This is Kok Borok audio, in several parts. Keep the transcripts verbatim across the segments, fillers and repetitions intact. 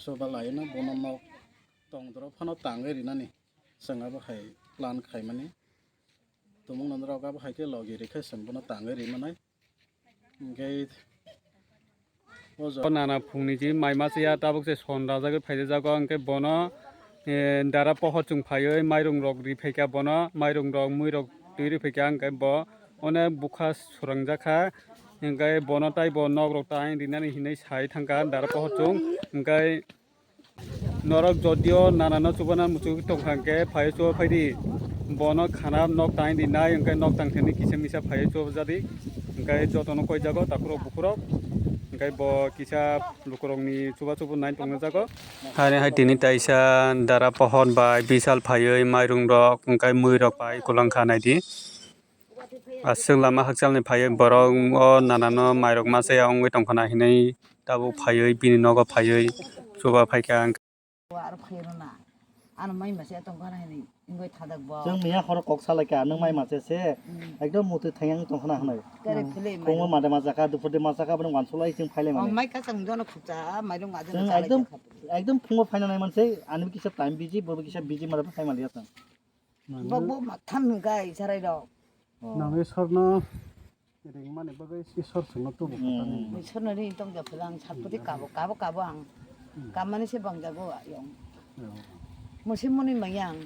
Chuba laino bono nok tongdoro phano tangwi rinani chwng abo hai plan khaimani. Tumung nonrok abo hai khe logi rikhe chwng bono tangwi rimanai. Hwnkhe o jaga nana phungni ji mai masa ya tabuk se son rajagwi phaijago, hwnkhe bono, eh, dara pohor chwng phaiwi mairung rok ri phaikha bono, mairung rok mui rok twi ri phaikha, hwnkhe bo onek bwkha swrangjakha, hwnkhe bono taibo nok rok ta rinani hinwi sai thangkha dara pohor chwng, hwnkhe Norok jodio nanano chubana muchuk tongkha hwnkhe phaiwi chuba phaidi. Bono khana nok tang di nai hwnkhe nok tang thani kisa misa phaiwi chuba jadi. Hwnkhe jotono koi jago takhurok bukhurok. Hwnkhe bo kisa lukurokni chuba chubu nai tongna jago. Haini hai tini taisa dara pohor bai bisal phaiwi mairung rok hwnkhe mui rok pai kwlwng kha naidi. Aswk lama hakchalni phaiwi borok o nanano mairok masa ya wngwi tongkhana hinwi tabuk phaiwi bini nogo phaiwi chuba phaikha. Aro phairwna. Ano mai masa ya tongkhana hinwi wngwi thadak bo. Chwng miya horo kok salaikha, nwng mai masa se. Mm. Ekdom muti thayang tongkhana hinwi. Kare philwi mai. Phungo made masa kha, dupurde masa kha, bwrwng wansulai chwng phailai mani. Oh, mai kha chwng jono khukcha, mairung aja chwng ekdom, ekdom phungo phaina nai manse, ani kisa time busy, bo kisa busy mara phaimaliya chwng. Bok bo ma tham hwnkha isarai rok. Nang Isorno ringmani bagwi Isor chwngno tubu. Hmm. Isorno ring tong ja phela ang saphuti kabo, kabo, kabo ang. Hmm. Kammani se bangjago ayong. Musi muni maya ang.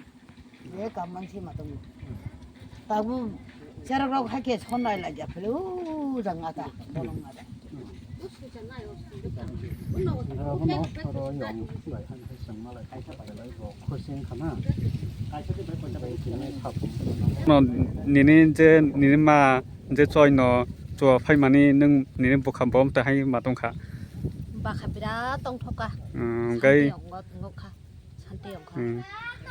Je kammani se matong. Tabu cherok rok haikhe sonrai lai ja phela u jang ada, bolong ada. No, nini je nini ma je choi no chuba phaimani nwng nini bwkha bo tai hai ma tongkha. Bwkha birat tongthok kha. Hmm, gai. Santi ongkha, santi ongkha. Hmm.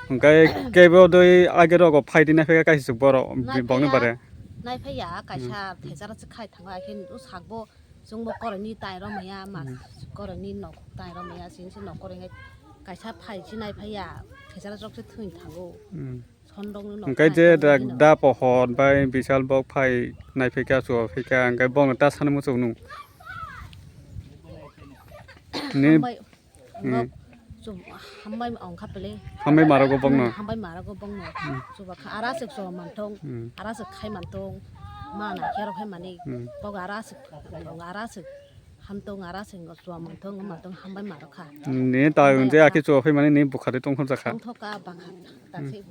Hwnkhe kebo doi age rogo phai di naiphaikha kaisa borok bokni bare. Naiphaiya kaisa thejara se khai thango, akhe sakbo chwngbo koroni tai romaya, mas koroni nok tai romaya, sini se nok koroni kaisa phai se naiphaiya, thejara jok se thwng thango. Hmm. Sondongno nok hwnkhe tai je tongwi da pohor bai bisal bok phai naiphaikha, chuba phaikha, hwnkhe bongno ta sana muchung nung. Ni Nok chum hambai ongkha pele. Hambai marago bongno. Hmm, hambai marago bongno. Hmm. Chuba kha ara sik chuba mantong, hmm, ara sik khai mantong. Mana kero khai mani. Hmm. Bog ara sik, bog ara sik. Hamtong ara sik chuba mantong, mantong hambai marokha. Ni ta je akhe chuba phaimani ni bwkha de tongthok jakha. Tongthok kha bwkha. Hmm. Ta se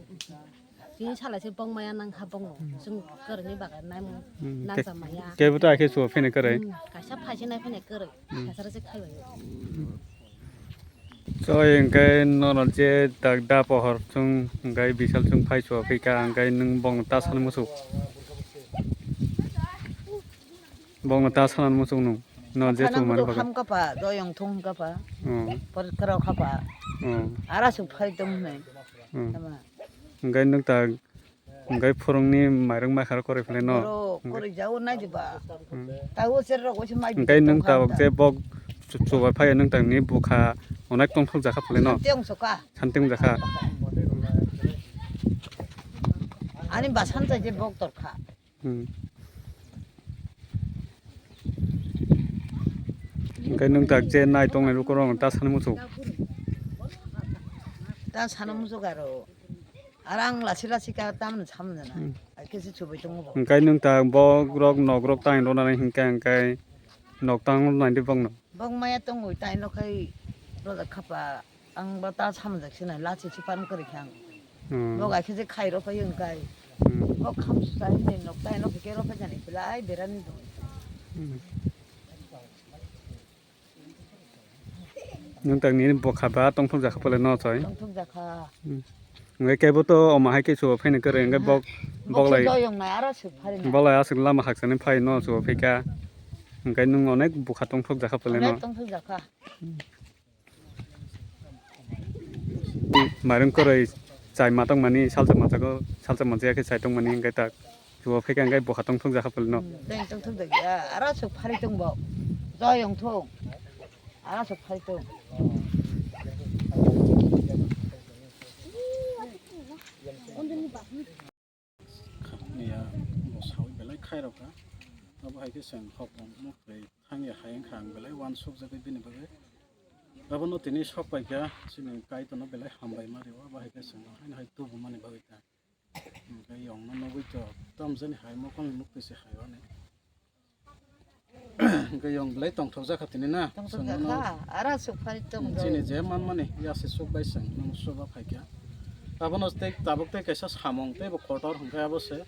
Tini salai se bong maya nang ha bongo. Hmm. Chwng kwrwini bagwi naimung, hmm, nang ke-, jamaya. Kebo ta khe chuba phene kwrwi. Hmm, kaisa phaise nai phene kwrwi. Hmm. Kaisa rw se khaibai. Choi hwnkhe nono je dak da pohor chwng hwnkhe bisal chwng phai chuba phaikha hwnkhe nwng bong ta sana muchuk. Bongno ta sana muchuk nwng. No je chumani bagwi. Ham kapa, joyong thung kapa. Hmm. Por karo kapa. Hmm. Ara suk phai tong nai. Hmm. Tama. Hwnkhe nwng ta Hwnkhe phwrwngni mairung mai kharo kwrwi phlai no. Boro kwrwi jago nai di ba. Hmm. Tago cher rok waisa mai. Hwnkhe nwng tabuk je bok chu-, chubai phai nwng tangni bwkha onek tongthok jakha phlai no. Santi wng soka. Santi wng jakha. Ani ba santai je bok torkha. Hmm. Hwnkhe nwng tak je nai tongnai lukurok ta sana muchuk. Ta sana muchuk aro. Arang lasi lasi ka tamni samjana. Hmm. Ai kesi chubai tongo bo. Hwnkhe nwng ta bok rok nok rok tang rona hwnkhe hwnkhe nok tang rona di bokno. Bok maya tongo tai no khai roda khapa ang ba ta samjak sinai lasi si pan kari khang. Hmm. Bok ai kesi khai ro phai hwnkhe. Hmm. Bok kham su sai ni nok tai no ke ro phai jani belai berani dong. Hmm. Nwng tang nini bwkha ba tongthok jakha pole no choi. Tongthok jakha. Hmm. Hwnkhe kebo to omo hai khe chuba phaina kwrwi hwnkhe bok, bok lai. Joyong nai aro suk phari nai. Bok lai aswk lama hakchani phai no chuba phaikha. Hwnkhe nwng onek bwkha tongthok jakha pole no. Onek tongthok jakha. Mairung kwrwi chai ma tongmani salsa machago, salsa machaya khe chai tongmani hwnkhe tak. Chuba phaikha hwnkhe bwkha tongthok jakha pole no. Hmm, tei tongthok jakya, aro aswk phari tong bo. Joyong thung. Aro aswk phari tong. Khapni ya bo sawi belai khai rok kha. Abo hai khe chwng hok rok no kwrwi thang ya hai wngkha ang belai uansuk jagwi bini bagwi. Abono tini sok paikha, chini Kaitorno belai hambai ma rio, abo hai khe chwngno haino hai tubumani bagwi ta. Hwnkhe yongno nugwi to tamjani hai mokolni muktwi se hai ani. Hwnkhe yong belai tongthok jakha tini na? Tongthok chwng jakha, nono ara suk phari tong chini je manmani yasi suk bai chwng nono suba phaikha. Abono tei tabuk tei kaisa samung tei bo kotor hwnkhe abo se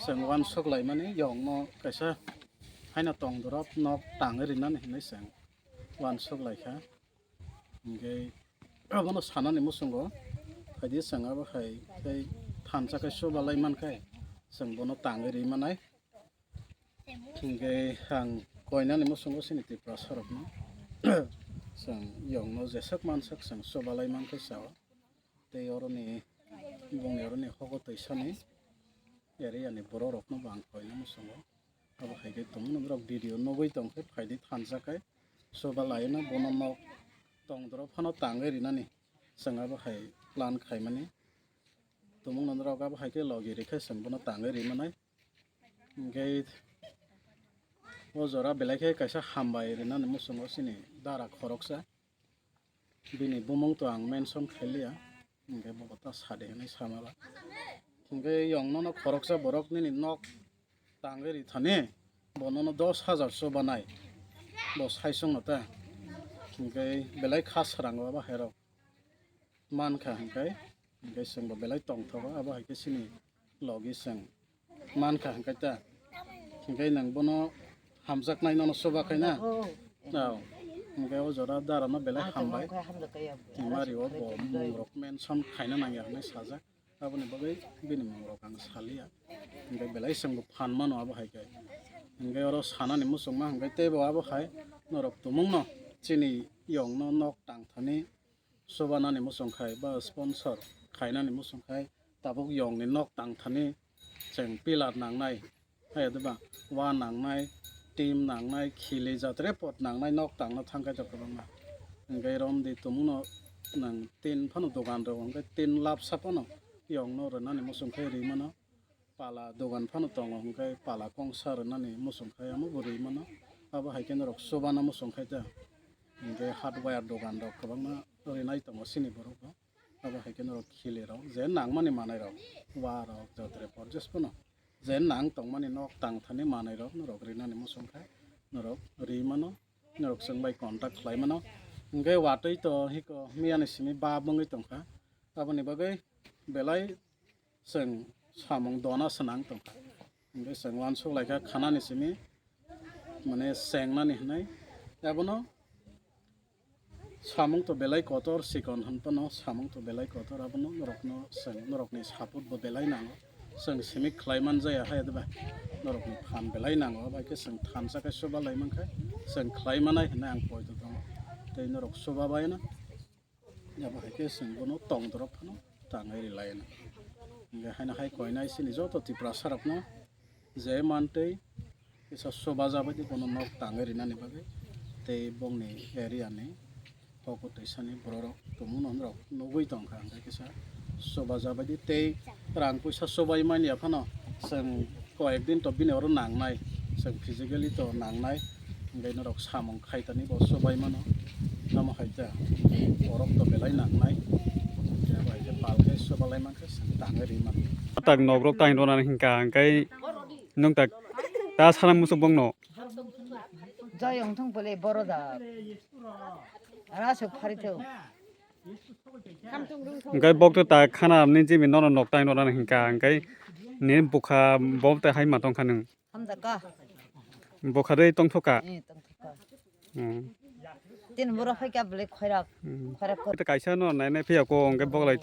chwng uansuk laimani yongno kaisa haino tongdorop nok tangwi rinani hinwi chwng uansuk laikha. Hwnkhe abono sanani muchungo phaidi chwng abo hai tei thansa khe suba lai mankhai chwng bono tangwi ri manai. Hwnkhe ang koinani muchungo chini Tiprasarokno chwng yongno jeswk manswk chwng suba lai mankhai sao. Tei oroni bongni oroni hogo twisani area ni borok rokno bo ang koina muchungo. Abo hai khe tongmani borok video nugwi tongkhe phaidi thansa khe suba laino bono nok tongdorop phano tangwi rinani chwng abo hai plan khaimani. Tumung nonrok abo hai khe logi rikhe chwng bono tangwi rimanai. Hwnkhe o jora belai khe kaisa hambai rinani muchungo chini dara khoroksa. Bini bumung to ang mention khailiya, hwnkhe bo ta sadi hinwi samala. Hwnkhe yong nono khoroksa borok nini nok tangwi rithani, bo nono dos hajar chubanai, bo saisongno ta. Hwnkhe belai kha srango abo hairok mankha hwnkhe, hwnkhe chwngbo belai tongthogo, abo hai khe chini logi chwng mankha hwnkhe ta. Hwnkhe nwng bono hamjaknai nono chuba khaina? Oh. Hwnkhe o jora darano belai hambai. Tini mari o bo mungrok mention khaina nangya hwnwi sajak. Aboni bagwi bini mungrok ang saliya. Hwnkhe belai chwngbo phan mano abo hai khe. Hwnkhe oro sanani muchungma hwnkhe teibo abo hai norok tumungno chini yongno nok tangthani chubanani muchung khai ba sponsor khainani muchung khai tabuk yongni nok tangthani chwng pillar nangnai, hai diba, wa nangnai, tim nangnai, khili jatre pot nangnai, nok tangna thangkhai tok kwbangma. Hwnkhe romdi tumungno nang tin phano dogan rw hwnkhe tin lapsa phano yongno rwnani muchung khai ri mano. Pala dogan phano tongo, hwnkhe pala kongsa rwnani muchung khai amo bo ri mano. Abo hai khe norok chubana muchung khai ta, hwnkhe hardware dogan rok kwbangma rinai tongo chini borok bo. Abo hai khe norok khili rok je nangmani manai rok, wa rok, jatre porjes phano je nang tongmani nok tangthani manai rok norok rinani muchung khai norok ri mano, norok chwng bai contact khlai mano. Hwnkhe watwi to hiko miyani simi ba bwngwi tongkha, aboni bagwi belai chwng samung dona swnang tongkha. Hwnkhe chwng uansuk laikha khanani simi, mane chengnani hwnwi. Abono samung to belai kotor, sikon hwn phano samung to belai kotor, abono norokno chwng norokni support bo belai nango. Chwng simi khlai man jaya hai diba? Norokni phan belai nango, abo hai khe chwng thansa khe chuba lai mankha, chwng khlai manai hwnwi ang poito tongo. Tei norok chuba baino. Abo hai khe chwng bono tongdorop phano tangwi ri laino. Hwnkhe haino hai koinai chini joto Tiprasa rokno je mantwi kisa chuba jabaidi bono nok tangwi rinani bagwi tei bongni area ni hoko twisani borok rok tumungno norok nugwi tongkha, hwnkhe kisa chuba jabaidi tei rang puisa chubai manya phano chwng koyek din to bini oro nangnai, chwng physically to nangnai, hwnkhe norok samung khaitani bo chubai mano, tamo hai khe borok to belai nangnai, abo hai khe pal khe chubalai mankhe chwng tangwi ri mano. Tak nok rok tang rwna hwnkha, hwnkhe nwng tak ta sana muchung bongno. Joy wngthong pole boro da. Ara sok phari thok. Hwnkhe bok to ta khana amni jimi nono nok tai nona hwnkha, hwnkhe ni bukha bo tai hai ma tongkha nwng. Hamjak ka. Bukha dei tongthok ka. Eh, tongthok ka. Hmm. Tin boro phai ka bole khairak. Hmm. Khairak ko. Ita kaisa no nai nai phiya ko hwnkhe bok lai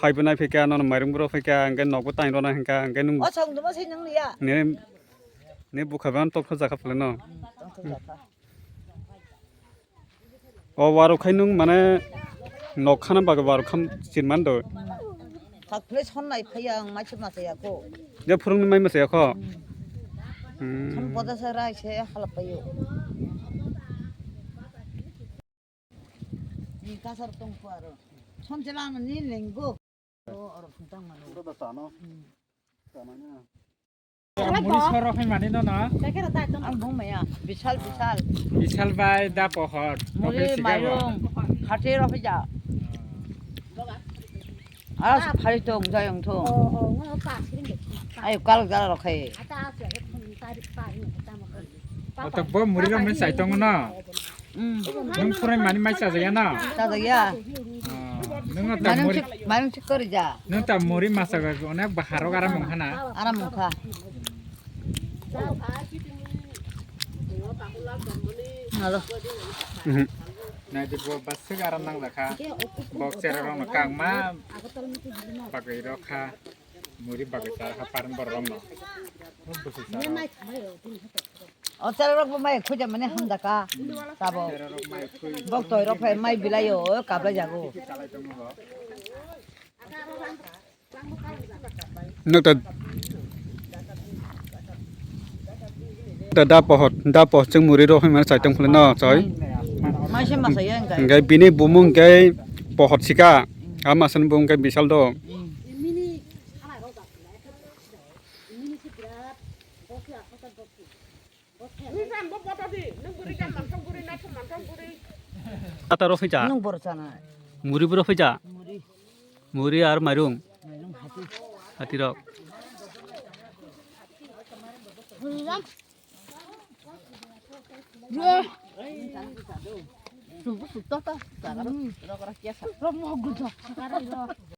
phai bo nai phika nono mairung boro phika hwnkhe nok bo tai nona hwnkha hwnkhe nwng. O song duma sai nang ya. Ni, ni bukha ban tongthok jakha pole no. Hmm, tongthok jakha. O warok khai nwng mane nok khana bagwi warok kham chinman do. Thak philai son nai phaiya ang mai se masa ya ko. Je phurung ni mai masa ya kho. Hmm. Hmm. Son poda sa rai se halap payo. Ni kasar tong ko aro. Son chala ni lenggo. O aro phung tang mano. Uro da tano. Hmm. Tano na. Muri soro hai mani no na. Ang bung maya. Bisal, bisal. Bisal bai da pohor. Muri mairung. Khate ro phaja. Aras phari tong, jayong tong. Ayo, kal jala rok khai. Otak bo muri rok mani sai tong no. Hmm. Nung phurai mani mai chajaya no. Chajaya. Nung ta muri, mani chik kori ja. Nung ta muri masa ga onek baharo garam mong khana. Aram mong kha. Halo. Nai di bo basik aram nang jakha. Bok sera rong no kangma. Bagwi rok kha. Muri bagwi char kha paran bor rong no. O char rok bo mai khuja mani hamda ka. Tabo. Bok toi rok phai mai bilai o kabla jago. Nuk ta da, da pohot, da pohot chwng muri rok hwnmani chai tong phulai no choi. Mai se masa ya engkai. Engkai bini bumung engkai pohot sika. A masa ni bumung engkai bisal do. Ata rok phaija. Nung bor chana. Muri boro phaija. Muri. Muri ar mairung. Mairung hati. Hati rok. Subu sutta ta. Rok mo gudo.